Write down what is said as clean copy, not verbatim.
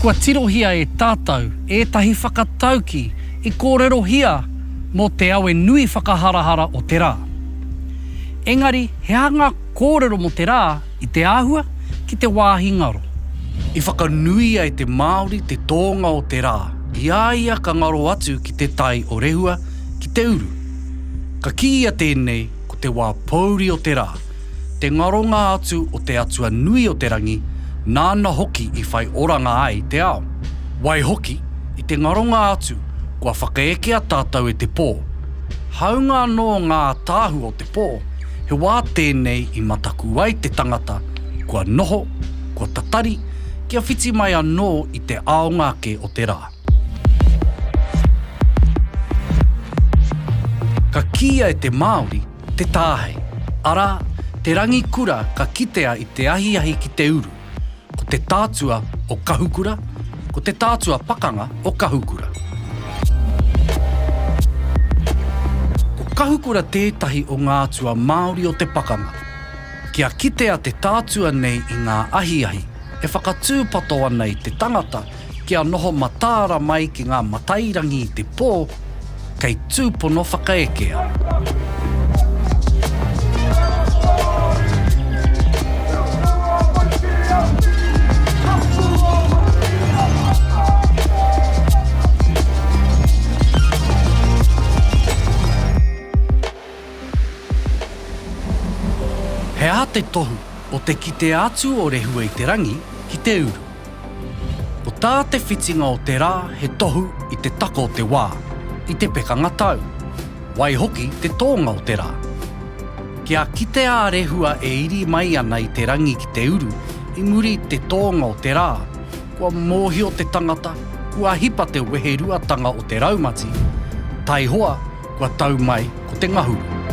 Kua tirohia e tātou ētahi whakatauki i kōrerohia mō te awe nui whakaharahara o te rā. Engari he aha ngā kōrero mō te rā i te āhua ki te wāhi ngaro? I whakanuia e te Māori te tōnga o te rā i a ia ka ngaro atu ki te tai o Rehua ki te uru. Ka kīia tēnei ko te wā pōuri o te rā, te ngaronga atu o te atua nui o te rangi, nāna hoki i whai oranga ai te ao. Waihoki, i te ngaronga atu, kua whakaekea tātou e te pō. Hāunga anō ngā ātaahua o te pō, he wā tēnei i mataku ai te tangata, kua noho, kua tatari, kia whiti mai anō i te aonga ake o te rā. Ka kīia e te Māori te tāhei, arā, te rangi kura ka kitea i te ahiahi ki te uru, ko te tātua o Kahukura, ko te tātua pakanga o Kahukura. Ko Kahukura tētahi o ngā atua Māori o te pakanga. Kia kitea te tātua nei i ngā ahiahi, e whakatūpato ana i te tangata kia noho mataara mai ki ngā matairangi i te pō, kei tūpono whakaekea. He aha te tohu o te kitea atu o Rehua i te rangi ki te uru? Ko tā te whitinga o te rā he tohu i te taka o te wā, i te pekanga tau, waihoki te tōnga o te rā. Kia kitea a Rehua e iri mai ana i te rangi ki te uru i muri i te tōnga o te rā, kua mōhio te tangata, kua hipa te weheruatanga o te raumati, taihoa kua tau mai ko te ngahuru.